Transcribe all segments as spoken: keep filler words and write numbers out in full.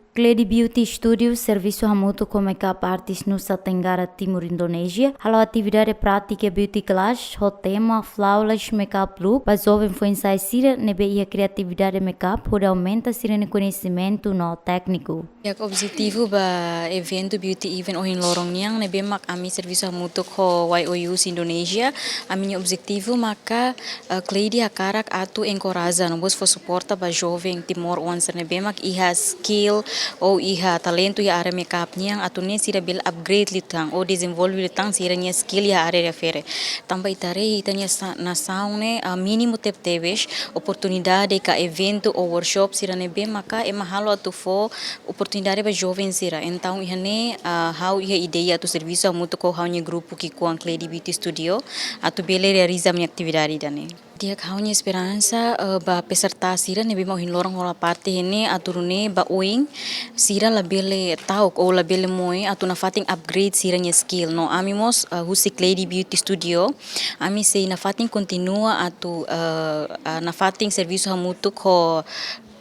Cledi Beauty Studio, servisu hamutuk ho makeup artist Nusa Tenggara Timur, Indonézia, hala'o atividade prátika beauty class ho tema Flawless Makeup Look ba joven foin-sa'e sira ne'ebé iha kriatividade makeup hodi aumenta sira-nia koñesimentu no tékniku. Di'ak, objetivu ba eventu beauty event ohin loron nian ne'ebé mak ami servisu hamutuk ho Y O U Indonézia, ami-nia objetivu maka, eh, Cledi hakarak atu enkoraja no mós fó suporta ba joven timoroan sira ne'ebé mak iha skill ou iha talentu iha área makeup nian, atu nune'e sira bele upgrade liután ou dezenvolve liután sira-nia skill iha área refere. Tanba ita haree ita-nia sa-, nasaun ne'e, ah, mínimu tebetebes oportunidade ka eventu ou workshop sira ne'ebé maka ema halo atu fó oportunidade ba joven sira. Entaun iha ne'e, ah, ha'u iha ideia atu servisu hamutuk ho ha'u-nia grupu ki'ikoan Cledi Beauty Studio atu bele realiza ami-nia atividade ida-ne'e. Di'ak, ha'u-nia esperansa, eh, ba peserta sira ne'ebé mak ohin loron hola parte iha ne'e atu nune'e ba oin sira labele ta'uk ou labele moe atu nafatin upgrade sira-nia skill. No ami mós, eh, husi Cledi Beauty Studio, ami sei nafatin kontinua atu, eh, eh, nafatin servisu hamutuk ho,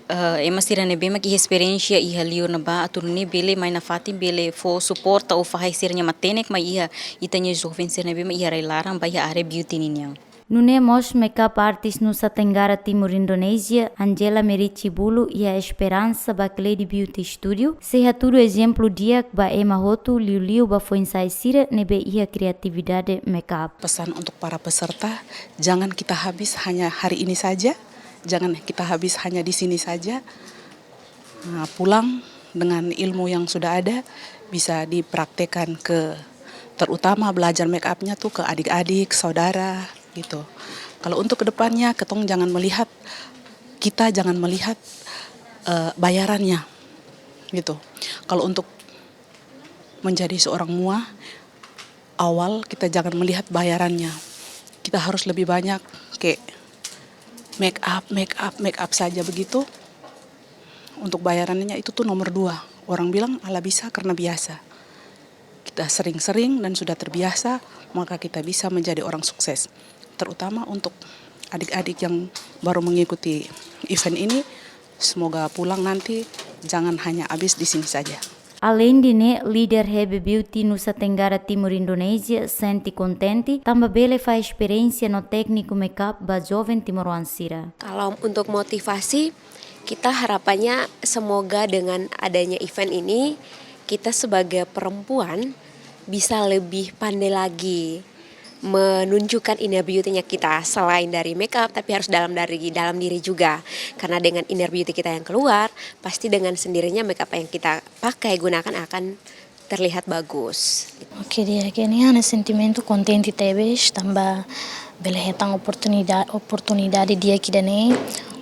eh, ema sira ne'ebé mak iha esperiénsia iha liur ne'ebá atu nune'e bele mai nafatin bele fó suporta ou fahe sira-nia matenek mai iha ita-nia joven sira ne'ebé mak iha rai-laran ba iha área beauty ninian. Nune'e mós makeup artist Nusa Tenggara Timur, Indonézia, Angela Merici Bulu iha esperansa ba Cledi Beauty Studio sei hatudu ezemplu di'ak ba ema hotu, liuliu ba foin-sa'e sira ne'ebé iha kriatividade makeup. Pesan untuk para peserta, jangan kita habis hanya hari ini saja, jangan kita habis hanya di sini saja. Nah, pulang dengan ilmu yang sudah ada bisa dipraktekkan ke, terutama belajar make up-nya tuh ke adik-adik, saudara gitu. Kalau untuk kedepannya, ketong jangan melihat, kita jangan melihat, eh, bayarannya gitu. Kalau untuk menjadi seorang mua, awal kita jangan melihat bayarannya. Kita harus lebih banyak kayak make up, make up, make up saja begitu. Untuk bayarannya itu tuh nomor dua. Orang bilang ala bisa karena biasa. Kita sering-sering dan sudah terbiasa, maka kita bisa menjadi orang sukses. Terutama untuk adik-adik yang baru mengikuti event ini, semoga pulang nanti jangan hanya habis di sini saja. Aleinde ne'e, líder Hebe Beauty Nusa Tenggara Timur, Indonézia, sente kontente tanba bele fahe esperiénsia no tékniku makeup ba joven timoroan sira. Kalau untuk motivasi, kita harapannya semoga dengan adanya event ini, kita sebagai perempuan bisa lebih pandai lagi menunjukkan inner beauty-nya kita, selain dari makeup, tapi harus dalam, dari dalam diri juga. Karena dengan inner beauty kita yang keluar, pasti dengan sendirinya makeup yang kita pakai, gunakan akan terlihat bagus. Oke, di'ak, ha'u-nia sentimentu kontente tebes tanba bele hetan oportunida-, oportunidade di'ak ida-ne'e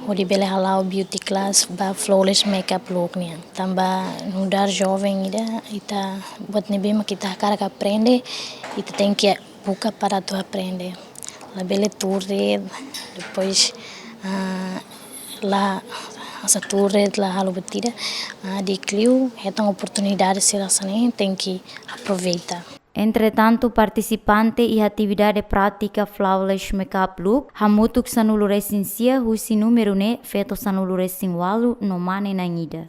hodi bele hala'o beauty class ba Flawless Makeup Look nian. Tanba nu'udar joven ida, ita buat ne'ebé mak ita hakarak aprende, ita tenke buka para atu aprende. Labele tuur de'it, depois, ah, la hasai tuur de'it, la halo buat ida, ah, di'ak liu, hetan oportunidade sira hanesan ne'e, tenke aproveita. Entretantu, partisipante iha atividade prátika Flawless Makeup Look hamutuk sanulu-resin-sia, husi númeru ne'e feto sanulu-resin-ualu no mane na'in-ida.